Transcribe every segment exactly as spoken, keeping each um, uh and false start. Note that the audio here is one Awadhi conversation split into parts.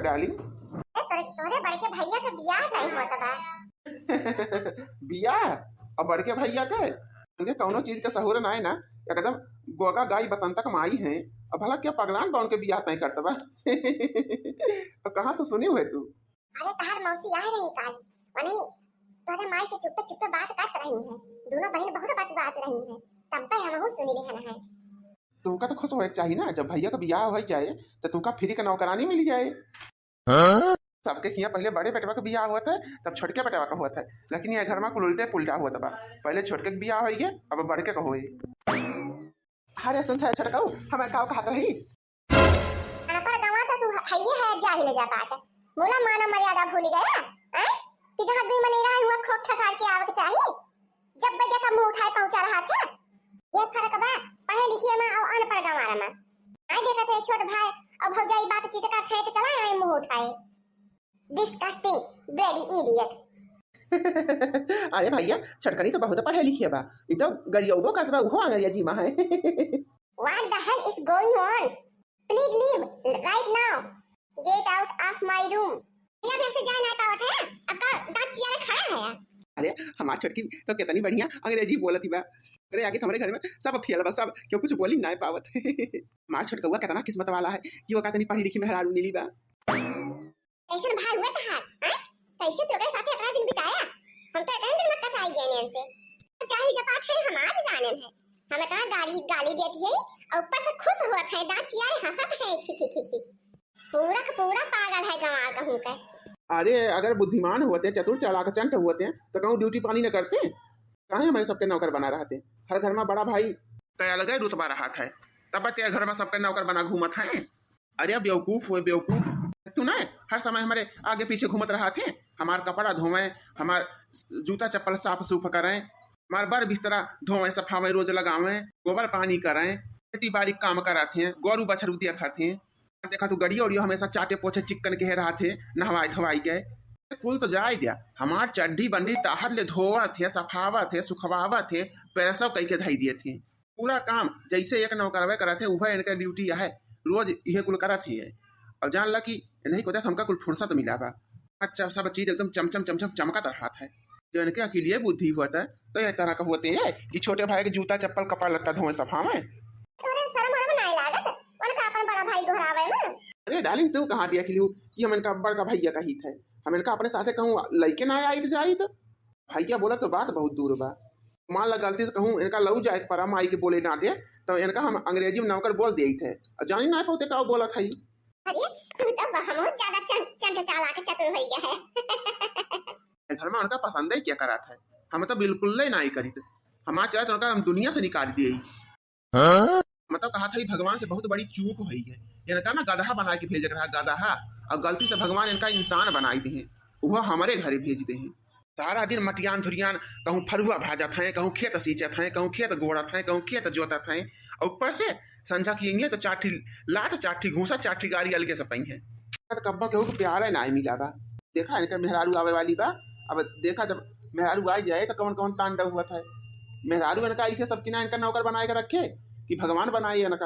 डार्लिंग। ए, तोरे, तोरे बड़के भैया के बियाह नहीं होत बा। बियाह? और बड़के भैया के? उनके कौनो चीज का सहूर ना है ना, एकदम गोगा गाय बसंतक माई है। अब भला क्या पगलान बा उनके बियाह तय करत बा? अब कहाँ से सुनी हुए तू? अरे, तहार मौसी आए रही काल, वनी तोरे माई से चुप्पे चुप्पे बात करत रही है। दोनों बहन बहुत बतियात रही है, तब पे हमहू सुनी रहन है। तुमका तो खुश होए के चाही ना, जब भैया का बियाह हो जाए तो तुमका फ्री का नौकरानी मिल जाए। हाँ? सबके किया पहले बड़े बेटवा का बियाह हुआ था, तब छोटके बेटवा का हुआ था, लेकिन ये घर में कुल उल्टे पुल्टा हुआ था बा। पहले छोटके का बियाह हो गया, अब बड़के का होए। अरे सुन है छोटकाऊ, हम का कहत रही? अनपढ़ गंवार तो तू ह-, हइये है, जाहिल जा बात। मुला मानव मर्यादा भूल गया, हैं? कि जहाँ दुई मनई रहा हुआ खोक ठकार के आवक चाही, जब बजे का मुंह उठाए पहुंचा रहा था। ये फर्क बा पढ़े लिखे में और अनपढ़ गंवार में। आ देखत है छोट भाई और भौजाई बातचीत करत है तो चला आए मुंह उठाए। Disgusting, bloody idiot। अरे भैया, छोटकनी तो बहुत पढ़े लिखे बा, ई तो गरियौबो करत बा, उहो अंग्रेजी में है। What the hell is going on? Please leave right now. Get out of my room. भैया, अभी हमसे जाए ना पावत है, आपका दांत चियारे खड़ा है। अरे, हमार छोटकी तो कितनी बढ़िया अंग्रेजी बोलत ही बा। अरे, आगे तो हमारे घर में सब फेल बा, सब, क्यों कुछ बोली ना पावत। हमार छोटकौआ कितना किस्मत वाला है कि वो का तनी पढ़ी लिखी मेहरारू मिली बा। कैसन भाई हुआ तहार, हैं? कैसे तू ओकरे साथे इतना दिन बिताया? हम तो इतने दिन में कचाई गए नैन से। जाहिल जपाट है, हमार जानेन है। हम इतना गाली, गाली देती है और ऊपर से खुश होत है, दांत चियारे हंसत है, खी, खी, खी, खी। पूरा का पूरा पागल है गंवार कहूँ के। अरे, अगर बुद्धिमान होते, चतुर चालाक चंट होते, तो कहूँ ड्यूटी पानी न करते। काहे हमारे सबके नौकर बना रहते? हर घर में बड़ा भाई का अलग ही रुतबा रहत है, तब ते घर में सबके नौकर बना घूमत है। अरे बेवकूफ हुए बेवकूफ, तू ना हर समय हमारे आगे पीछे घूमत रहत है। हमार कपड़ा धोवे, हमार जूता चप्पल साफ सूफ करे, हमार बर बिस्तरा धोवे सफावे, रोज लगावे, गोबर पानी करे, खेती बाड़ी काम करत है, गोरू बछरू देखत है। देखा तू गड़िया उड़िया हमेशा चाटे पोछे चिक्कन के रहत है, नहवाई धोवाई के। कुल तो जाए दिया, हमार चड्ढी बंडी ताहत ले धोवत है, सफावत है, सुखवावत है, प्रेसव कई के धई दिए थे। पूरा काम जैसे एक नौकरवे करत है, उहे इनके ड्यूटी है, रोज इहे कुल करत है। अब जान ला कि इन्हीं को हमका कुल फुर्सत मिला बा। अच्छा, सब चीज एकदम चमचम चमचम चमकत रहत है। जो इनके अकेलिए बुद्धि होत है, तो ये तरह का होते हैं कि छोटे भाई के जूता चप्पल कपड़ा लत्ता धोए सफावे। तोरे शर्म वरम नाय लागत, उनका अपन बड़ा भाई गोहरावे में। अरे डार्लिंग, तू कहाँ देख लियो कि हम इनका बड़का भैया का हित है? हम इनका अपने साथे कहूँ लइके ना आइत जाइत। भैया बोला तो बात बहुत दूर बा। मान ला गलती से कहूँ इनका लऊ जाए के परा माई के बोले डांटे, तो इनका हम अंग्रेजी में नौकर बोल देइत है। और जानी ना पाते का बोलत है। अरे, तू तो बहुत ज्यादा चं-, चंट चालाक चतुर हो गया है। घर में उनका पसंद है क्या करत है? हम तो बिल्कुल ही ना करित। हमार चला तो उनका हम दुनिया से निकाल दिए। हाँ? मतलब कहा था कि भगवान से बहुत बड़ी चूक हुई है। इनका ना गदहा बना के भेजे के रहा, गदहा, और गलती से भगवान इनका इंसान बनाई दे हैं, वो हमारे घरे भेज दे हैं। सारा दिन मटियान धुरियान कहूँ फरुआ भाजत हैं, कहूँ खेत सींचत हैं, कहूँ खेत गोड़त हैं, कहूँ खेत जोतत हैं, और ऊपर से संझा की इंगे तो चार ठी लात, चार ठी घूसा, चार ठी गारी अलगे से पई हैं। तो कब्बा केहू के प्यारे ना मिला बा। देखा इनके मेहरारू आवे वाली बा, अब देखा जब मेहरारू आ जाए तो कौन कौन तांडव हुआ था। मेहरारू इनका ऐसे सबकी ना इनका नौकर बनाए के रखे कि भगवान बनाए इनका।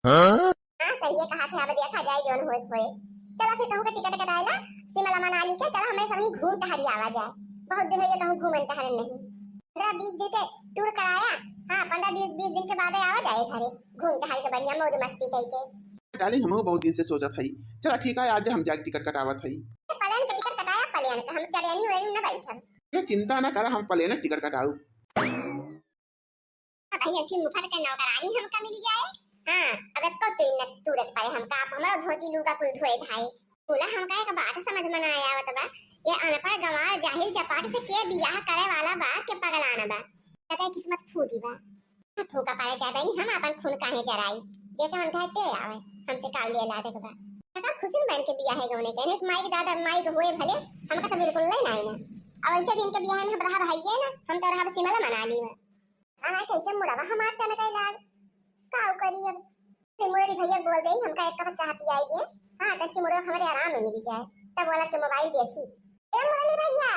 हाँ? हाँ, सही है कहा थे, अब देखा जाए जौन होए होए। चला फिर कहूँ का टिकट कटाएला, शिमला मनाली के, चला हमें सभी घूम टहरी आवा जाए। बहुत दिन हो गए कहूँ घूमन टहरन नहीं। पंद्रह बीस दिन के टूर कराया, हाँ, पंद्रह बीस, बीस दिन के बाद आवा जाए घरे, घूम टहरी के बढ़िया मौज मस्ती कई के। डार्लिंग, हम बहुत दिन से सोचत हई। चला ठीक है, आज हम जाके टिकट कटावत हई। प्लेन के टिकट कटाया, प्लेन के, हम ट्रेनी व्रेनी न बैठब। ये चिंता ना करा, हम प्लेन के टिकट कटाऊ। अब भाई अच्छी मुफत के नौकरानी हमका मिल जाए। हाँ, अब एको दिन न तुरत पाए हमका, आप हमारा धोती लूगा कुल धोए धाए। बोला हमका एक बात समझ में ना आवत बा, ये अनपढ़ गंवार जाहिल जपाट से के बियाह करे वाला बा, के पगलाना बा? कतई किस्मत फूटी बा। फूका पारे जाए बहनी, हम अपन खून काहे जराई? जेके मन कहे ते आवे, हमसे काउ ले ला देख बा। कतई खुशिन बन के बियाह है गौने के, नहीं माई के दादा माई के होए भले, हमका तो बिल्कुल नहीं नाई ना। और वैसे भी इनके बियाह में हम रहा भाई है ना, हम तो रहा शिमला मनाली में। हाँ, कैसे मुड़वा हमार टनकाई लाग, काउ करी अब? ते मुरली भैया बोल दे, हमका एक कप चाह पियाई दे। हाँ, तब चिमुड़वा हमारे आराम में मिली जाए, तब वाला के मोबाइल देखी। ए मुरली भैया,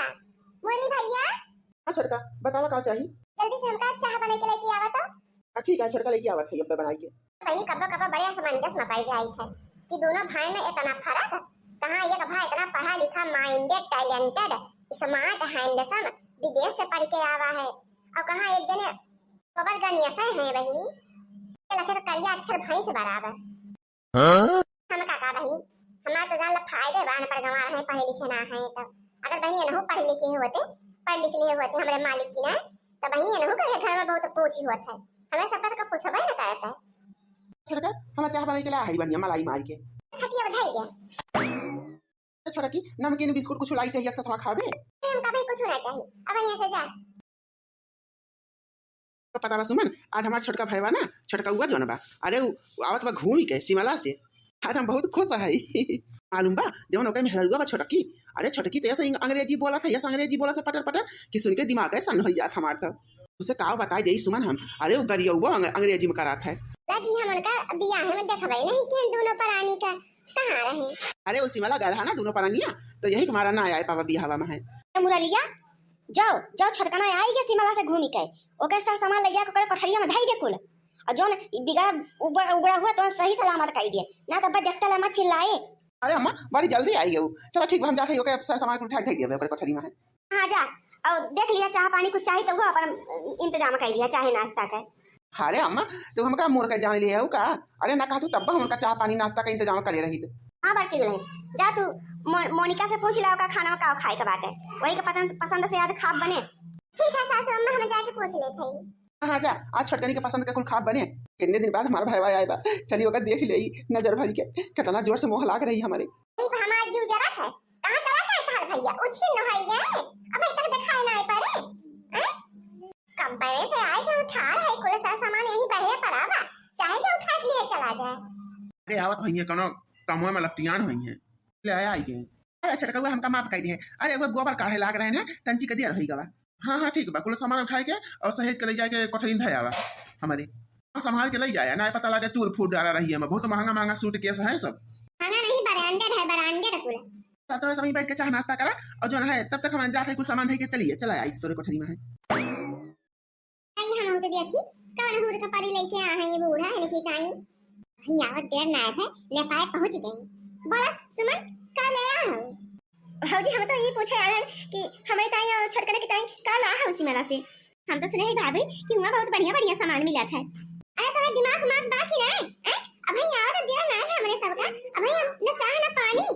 मुरली भैया। हाँ छोटका, बतावा का चाही? जल्दी से हमका चाह बना के लेके आवा तो। हाँ ठीक है छोटका, लेके आवत है अब बनाई के। बहनी कब्बो कब्बो बड़े असमंजस में पड़ जाई थे कि दोनों भाई में इतना फर्क, कहाँ एक भाई इतना पढ़ा लिखा, minded, talented, smart, handsome, विदेश से पढ़ के आवा है, और कहाँ एक जने गोबर गनिया से हैं बहिनी, ये लखे तो करिया अक्षर भैंस बराबर। हाँ? हम का का बहिनी, हमार तो जान ला फायदे बा, अनपढ़ गंवार हैं, पढ़े लिखे ना हैं। तो अगर बहिनी एनहु पढ़े लिखे होते, पढ़ लिख लिए होते हमरे मालिक की ना, तो बहिनी एनहु के घर में बहुत पूछी होत है, हमें सबका तो पूछबे न करत है। छोटका, हम चाह बनाई के ला है बढ़िया मलाई मार के। खटिया बधाई गया। तो छोटकी, नमकीन बिस्कुट कुछ लाई चाहिए, एक साथ खाबे? हम का भाई कुछ ना चाहिए, अब यहाँ से जा। तो पता बा सुमन, आज हमार छोटका भाई बा ना, छोटका उआ जौन बा, अरे उ आवत बा घूमी के सिमला से। आज हम बहुत खुश है। मालूम बा, जौन ओकर मेहररुआ बा छोटकी, अरे छोटकी तो ऐसे अंग-, अंग्रेजी बोलत है, ऐसे अंग्रेजी बोलत है पटर पटर कि सुन के दिमाग ऐसा हो जात हमार। तो उसे का बताई देई सुमन हम, अरे वो गरियौबो अंग-, अंग्रेजी में करात है। दादी, हम उनका बियाह में देखबे नहीं कि हम दोनों परानी का कहाँ रहे। अरे वो सिमला गए रहा ना दोनों परानिया, तो यही के मारा ना आए पावा बियाहवा में है। मुरलिया, जाओ, जाओ, छोटकना आई गया सिमला से घूमी के, ओके सर सामान ले जाके ओकरे कोठरिया में धई दे कुल। और जौन बिगड़ा उबड़ा, उबड़ा हुआ तो सही सलामत कर दिए, ना तो बस देखते ले मत चिल्लाए। अरे अम्मा, बड़ी जल्दी आई गई। चलो ठीक बा, हम जाते ही ओके सर सामान कुल उठा के धई दिए ओकरे कोठरी में है। हाँ जा, और देख लिया चाह पानी कुछ चाहिए तो वो अपन इंतजाम कर दिया, चाहे नाश्ता के। अरे अम्मा, तू हमका मोर के जान लिया हो का? अरे ना कहा तू तब हम उनका चाह पानी नाश्ता का इंतजाम करे रही थे। हाँ बड़की दुल्हन, जा तू मो-, मोनिका से पूछ ला ओका खाना का खाए के बाटे, वही के पसंद, पसंद से याद खाब बने। ठीक है सासू अम्मा, हम जाके पूछ लेते हैं। हाँ, हाँ, जा, आज छोटकनी के पसंद के कुल खाब बने। कितने दिन बाद हमारा भाई आए बा, चलिए ओका देख ले नजर भर के, कितना जोर से मोह लाग रही हमारे। ठीक बा, हमारा जीव जरा है। कहाँ चला गए तोहर भैया? उछिन न होई गए, अबे तक दिखाई ना पड़े। हैं? कब बड़े से आए थे, उठाड़ है, कुल सारा सामान यहीं बहरे पड़ा बा, चाहे जो उठा के लिए चला जाए। अरे आवत होइए, कोनो कमवा में लपटियान होइए, ले आया आई गए। अरे छोटकवा, हमका माफ कर दे। अरे वो गोबर काढ़े लाग रहे हैं, तंची के देर होई गवा। हाँ, हाँ, ठीक बा, कुल सामान उठाए के और सहेज के ले जाए के कोठरी में धयावा हमारे। हाँ, संभाल के ले जाया, ना पता लगे तूल फूट डाला रही है। बहुत महंगा महंगा सूटकेस है सब। महंगा नहीं, branded है, branded कुल। तो थोड़ा समय बैठ के चाह नाश्ता करा और जो है तब तक हम जाते कुछ सामान धइ के चलिए, चला आई तोरे कोठरी में है। आई हम तो देखी कौन हूर का परी लेके आ है ये बूढ़ा है, लेके आई। वहीं आवत देर ना है, नेपाल पहुंच गई। बोला सुमन, का ले आ हो? भौजी, हम तो ये पूछे आ रहे कि हमारे ताई और छोटकने की ताई का ला है उसी मेला से। हम तो सुने ही भाभी कि वहाँ बहुत बढ़िया बढ़िया सामान मिला था। अरे तोरा दिमाग उमाग बा कि नहीं? हैं? अबे यहाँ तो दिया नहीं है हमरे सबका। अबे हम न चाह न पानी,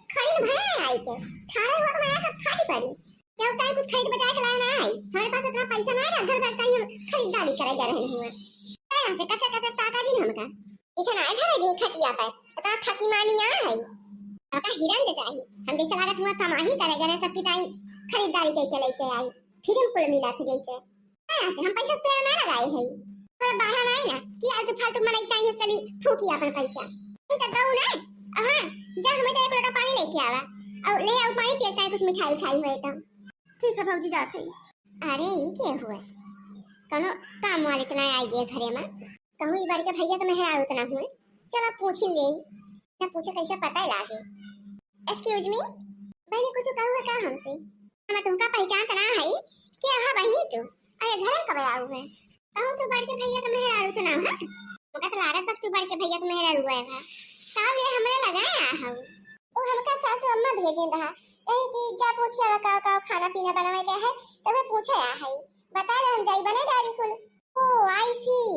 खड़ी न भय आई के। ठाड़े हुआ तो मैं आके खाली पड़ी। क्या होता है, कुछ खरीद बजाय के लाए ना आई। हमारे पास इतना पैसा ना है, घर बैठा ही हम खरीदारी करे जा रहे हैं। यहाँ से कचर कचर ताका जी हमका। इसे ना धरे दी खटिया पे, इतना थकी मानी आ है। आपका हिरन के चाहिए, हम जैसे लागत हुआ कमाही करे गए सबकी ताई खरीदारी करके लेके आई। फिर हम कुल मिला थे जैसे। हाँ, से हम पैसा पेड़ ना लगाए है। पर बढ़ा नहीं ना कि आलतू फालतू मनई ताई चली फूकी अपन पैसा। नहीं तो दऊ ना। हाँ, जा हमें तो एक लोटा पानी लेके आवा। और ले आओ पानी पिए ताई कुछ मिठाई उठाई हुए तो। ठीक है भौजी, जात है। अरे, ई के हुए? कौनो काम वाली तो ना आई गए घरे में। कहूँ ई बड़के भैया के मेहरारू तो ना हुए। चलो पूछ ही ले। ना पूछे कैसे पता लागे। Excuse me, बहनी कुछ कहू है का हमसे? हम तुमका पहचान तो ना है। के हा बहनी तू? अरे घर में कब आऊ है? कहूँ तू बड़के भैया के मेहरारू तो ना है? मका तो लागत बा तू बड़के भैया के मेहरारू है भा। का ले हमरे लगाए आ हऊ? ओ हमका सासू अम्मा भेजे रहा। कही कि जा पूछे अब का का खाना पीना बनावे के है, तबे पूछे आ है। बता ले हम जाई बने डारी कुल। Oh, I see।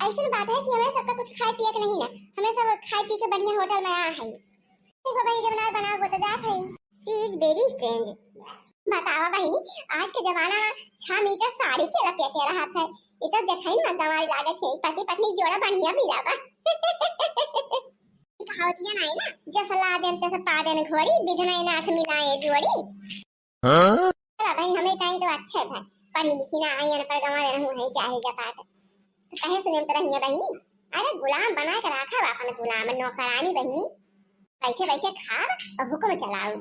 ऐसन बात है कि हमें सबका कुछ खाए पिए के नहीं ना, हमें सब खाए पी के बढ़िया होटल में आ है। ठीक बा बहिनी, जब ना बनाओ तो जात है। She is very strange। बतावा बहिनी, आज के जमाना में छह मीटर साड़ी के लपेटे रहत है। ये तो देखाई ना गंवार लागत है, पति पत्नी जोड़ा बढ़िया मिला बा। कहावतिया नहीं ना, जस लादेन तस पादेन घोड़ी, बिधना नाथ मिलाए जोड़ी। हाँ? चला भाई, हमें ताई तो अच्छे भाई, पढ़ी लिखी ना आई, अनपढ़ गंवार रहूं है, जाहिल जपाट। तो कहे सुने में तो रहिए बहिनी, अरे गुलाम बना के रखा बा अपन गुलाम, नौकरानी बहिनी, बैठे बैठे खाब और हुक्म चलाऊ।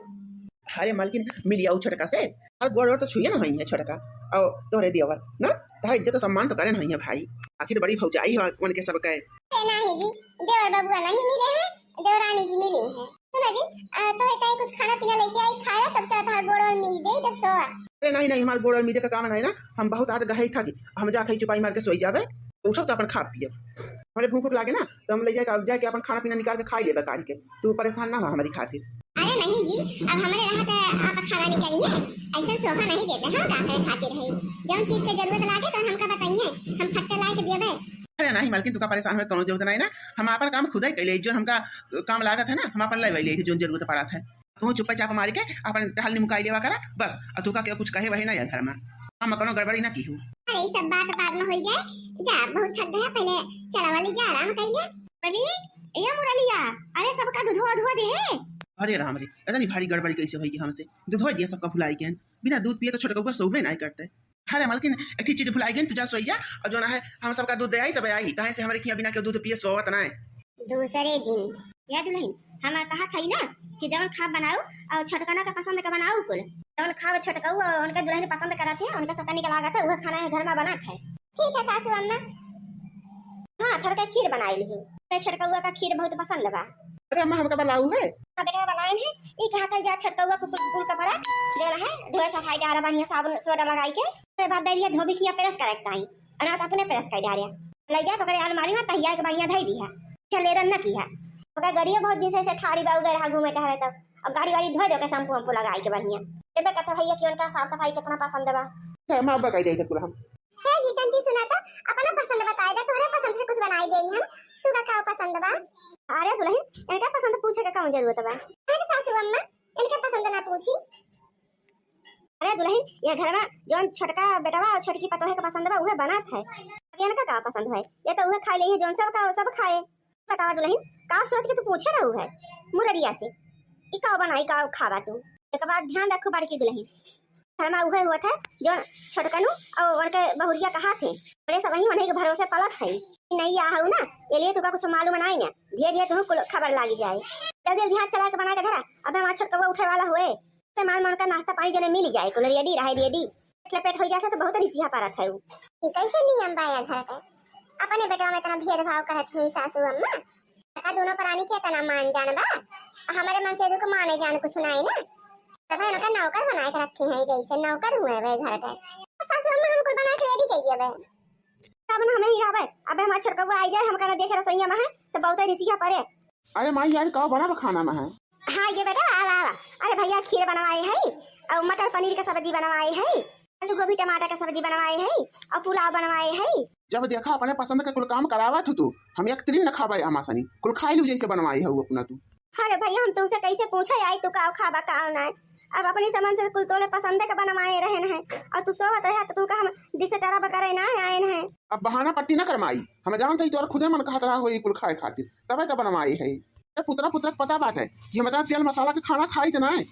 अरे मालकिन, मिलिया उ छोटका से, और गोड़ वोड़ तो छुए ना होई है छोटका, और तोहरे देवर ना, तोहरा इज्जत और सम्मान तो करे ना होई है भाई, आखिर बड़ी भौजाई है उनके सब के। ए, नहीं जी, देवर बबुआ नहीं मिले हैं, देवरानी जी मिली हैं। सुनो जी, आ, तोहरे ताई कुछ खाना पीना लेके आई, खाया, तब चला तोहर गोड़ वोड़ मीज दे, तब सोआ। अरे नहीं, नहीं, हमार गोड़ वोड़ मीजे का काम नहीं ना, हम बहुत आज गहे था कि हम जात हई चुपाई मार के सोई जाबे, उठब तो अपन खा पियब। हमरे भूख उख लागे ना, तो हम ले जाके, अब जाके अपन खाना पीना निकाल के खाई लेबे काढ़ के। तू परेशान ना हो हमरी खातिर। अरे नहीं जी, अब हमरे रहत आप खाना निकालिए, ऐसे शोभा नहीं देते, हम का करे खातिर है। जौन चीज के जरूरत लागे तो हमका बताइए, हम फट से लाए के देबे। अरे नहीं मलकिन, तुका परेशान होए कौनो जरूरत नहीं ना, हम आपन काम खुदे कैले, जो हमका काम लागत है ना, हम आपन ले ले, जो जरूरत पड़त है। तू चुप्पे चाप मारी के अपन टहल निमुकाई लेवा करा बस। और तुका केहू कुछ कहे वही ना या घर में, हम कौनो गड़बड़ी ना की हूँ। अरे, ई सब बात बाद में होई जाए। जा, बहुत थक गया, पहले चला वाली जा, आराम कइले। अरे, ए मुरलिया, अरे सबका दूधवा, दूधवा दे। अरे राम रे, इतनी भारी गड़बड़ी कैसे होई हमसे? दूधवा दिया सबका भुलाई गए। बिना दूध पिए तो छोटकउआ सोबे नहीं करते। अरे मलकिन, एक ठे चीज भुलाई गए, तू जा सोई जा, और जो ना है हम सबका दूध दे आई तब आई, काहे से हमरे किया बिना के दूध पिए सोवत ना है। दूसरे दिन। या दुलहिन, हम कहत हई ना कि जवन खाब बनाऊ और छोटकना के पसंद के बनाऊ कुल। जवन खाब छोटकऊ और उनके दुलहिन पसंद करत है, उनके सबका निक लागत है, उहे खाना है घर में बनत है। ठीक है सासू अम्मा। हाँ, थोड़ा खीर बनाई लिही। ते छोटकउआ का खीर बहुत पसंद बा। अरे अम्मा, हमका बनाऊ है। हाँ, देखा बनाए है। ई कहा था जा छोटकउआ कुल, कुल कपड़ा देना है, धोए सफाई डारा बढ़िया साबुन सोडा लगाई के। ओकरे बाद दे दिया धोबी किया प्रेस करे ताई। अनाथ अपने प्रेस कर डारिया। लइया तो करे अलमारी में तहिया के बढ़िया धई दिया। चलेरन न किया। ओकर गड़ियो बहुत दिन से, से ठाड़ी बा, उधर रहा घूमे टहरे तब। अब गाड़ी वाड़ी धोए दे के शैम्पू वैम्पू लगाई के बढ़िया। एबे कहता भैया कि उनका साफ सफाई कितना पसंद बा। है माँ बकाई दे कुल हम। हे जीतन जी, सुना तो, अपना पसंद बताए दे, तोहरे पसंद से कुछ बनाई देई हम। तू का का पसंद बा? अरे दुलहिन, इनका पसंद पूछे के कौन जरूरत बा? अरे सासू अम्मा, इनके पसंद ना पूछी। अरे दुलहिन, ये घर में जौन छोटका बेटवा और छोटकी पतोहे के पसंद बा, उहे बनात है। अब इनका का पसंद है? ये तो उहे खाए ले, जौन सब का सब खाए। बतावा दुलहिन, का सोच के तू पूछे रहू है मुररिया से? ई का बनाई, का खाबा तू? एक बात ध्यान रखू बड़की दुलहिन, घर में उहे होत है जो छोटकनू और उनके बहुरिया कहा थे, बड़े सब वही उन्हीं के भरोसे पलत है। ई नहीं आहू ना, ये लिए तुका कुछ मालूम नहीं ना, धीरे धीरे तुम कुल खबर लागी जाए। जल्दी जल्दी हाथ चला के बना के धरा, अब हमारा छोटकवा उठे वाला हुए। ते मान मन का नाश्ता पानी जने मिल जाए, कुल रेडी रहे, रेडी। पेट लेपेट हो जाता तो बहुत रिसिया पारत है उ। ई कैसे नियम बा या घर के? अपने बेटवा में इतना भेदभाव करत है सासू अम्मा। का दोनों प्राणी के इतना मान जान बा? हमारे मन से दुख माने जान कुछ नहीं ना। तब है ना नौकर बना के रखे हैं, जैसे नौकर हुए वे घर के। सासू अम्मा हमको बना के रेडी कहिए बे। तब ना हमें ही रहबे। अबे हमार छोटकवा आई जाए, हमका ना देखे रसोईया में है, तो बहुत रिसिया परे। अरे माई, आज का बना बा खाना में है? हाँ ये बेटा, आवा, आवा। अरे भैया, खीर बनवाए है और मटर पनीर का सब्जी बनवाए है, आलू गोभी टमाटर का सब्जी बनवाए है और पुलाव बनवाए है। जब देखा अपने पसंद का कुल काम करावा तू, तू हम एक तिरी न खाबे अमासनी, कुल खाई लू जैसे बनवाए है अपना तू। अरे भैया, हम तुमसे कैसे पूछे आई तू का खाबा का ना? अब अपनी समझ से कुल तोरे पसंद के बनवाए रहन है और तू सोवत रहे तो तुमका हम डिस्टर्ब करे ना आए हैं। अब बहाना पट्टी ना कर माई, हम जानत हई तोर खुदे मन कहत रहा होई कुल खाए खातिर, तबे तो बनवाई है। ए पुतरा पुतरा के पता बाटे कि हम इतना तेल मसाला के खाना खाई त ना है,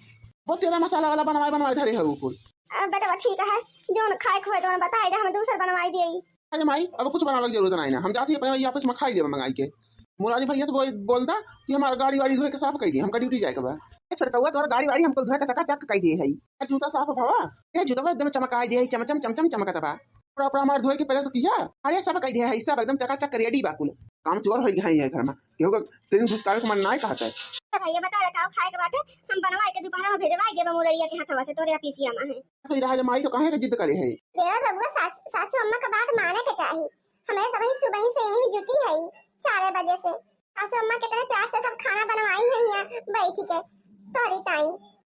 बहुत तेल मसाला वाला बनवाए बनवाए धरे है उ कुल। अब बेटा ठीक है, जौन खाए के होए तौन बताए दे, हम दूसर बनवाई देई। अरे माई, अब कुछ बनावे की जरूरत नहीं ना, हम जाती अपने वही ऑफिस में खाई लेबे मंगाई के। मुरारी भैया से बोल, बोल दा कि हमारा गाड़ी वाड़ी धोए के साफ कर दिए, हमका ड्यूटी जाए के बा। ए छोटकवा, तोहर गाड़ी वाड़ी हमको धोए के चकाचक कर दिए है। ए जूता साफ भवा, ए जूता एकदम चमकाई दिए है, चमचम चमचम चमकत बा। पूरा पूरा हमार धोए के प्रेस किया, अरे सब कर दिए है, सब एकदम चकाचक रेडी बा कुल। काम चोर हो गए हैं ये घर में, केहू का तेरी घुसकावे के मन ना कहता है। ए भैया बता, का खाए के बाटे, हम बनवाई के दोपहर में भेजवाई देबे मुरैया के हाथवा से तोरे ऑफिसिया में है। तो रहा माई तो काहे के जिद करे है? देवर बबुआ, सास-, सासू अम्मा का बात माने के चाही। हमें सबही सुबह से यहीं जुटी है चार बजे से। सासू अम्मा कितने प्यार से सब खाना बनवाई है यहाँ बैठ के तोरी ताई।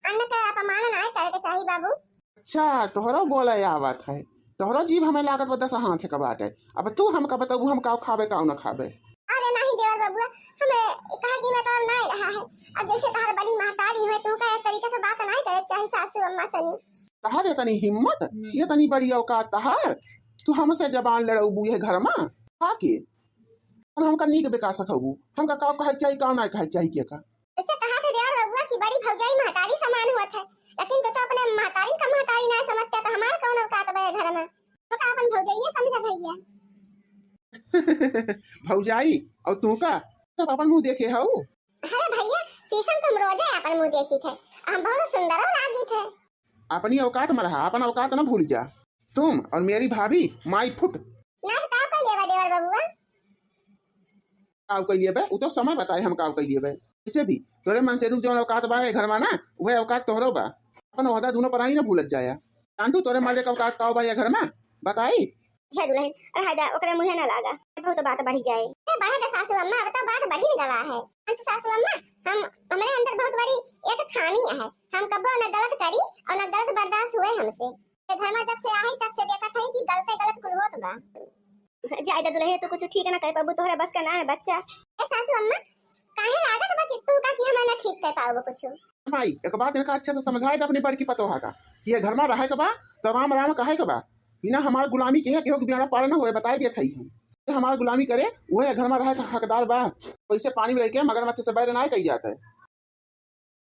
अन्न का अपमान ना करे के चाही बाबू। अच्छा, तोहरो बोले आवत है, तोहरो जीभ हमें लागत बा दस हाथ के बाटे। अब तू हमका बतबू हम काव खाबे काव न खाबे। अरे नहीं देवर बबुआ, हमें कहा कि मतलब नहीं रहा है। अब जैसे तोहर बड़ी महतारी हुए, तू का इस तरीके से बात नहीं करे चाही सासू अम्मा सनी। तोहर इतनी हिम्मत, इतनी बड़ी औकात तोहर, तू हमसे जबान लड़ाऊ ये घर में आके? और हमका नीक बेकार सिखाऊ, हमका का कहे चाही, का ना कहे चाही के का? ऐसे कहा थे देवर बबुआ कि बड़ी भौजाई महतारी समान हुआ थे, लेकिन तू तो अपने महतारी का महतारी ना समझते, तो हमार कौन औकात बे घर में? तो का अपन भौजाइये समझ भैया? भौजाई, और तू का? तब अपन मुंह देखे हऊ। अरे भैया, शीशम तुम रोजे अपन मुंह देखी थे, हम बहुत सुंदर लागी थे। अपनी औकात में रहा, अपन औकात ना भूल जा। तुम और मेरी भाभी माई फुट। ना तो का कर लेबा देवर बबुआ? काव कइलिए बे, उ तो समय बताए हम काव कइलिए बे। वैसे भी तोरे मन से दुख जौन औकात बा ए घर में ना, वह औकात तोहरो बा। अपन ओहदा दोनों परानी ना भूलत जाया। जानतू तोरे मर्दे का औकात काव बा ए घर में? बताई। हे दुलहिन, रहा दा, ओकरे मुँहे ना लागा, बहुत बात बढ़ी जाए। तो बढ़त है सासू अम्मा, अब तो बात बढ़ी न गवा है। अच्छा सासू अम्मा, हम, हमरे अंदर बहुत बड़ी एक खामी है, हम कबो न गलत करी और न गलत बर्दाश्त हुए हमसे। ये घर में जब से आई तब से देखत है कि गलते गलत कुल होत बा। जाए दे दुल्हन, तू कुछ ठीक ना कह पाबू, तोहरे बस का ना है बच्चा। ए सासू अम्मा, काहे लागत बा कि तू का कि हम ना ठीक कह पाओगे कुछ? माई, एक बात इनका अच्छे से समझाए दे अपनी बड़की पतोहा का कि ये घर में रहे के बा तो राम राम कहे के बा, बिना हमार गुलामी के केहू के बेड़ा पार न होए, बताए दिए थई हम। ये हमार गुलामी करे, वह घर में रहे के हकदार बा। वैसे पानी में रह के मगरमच्छ से बैर ना कही जाता है।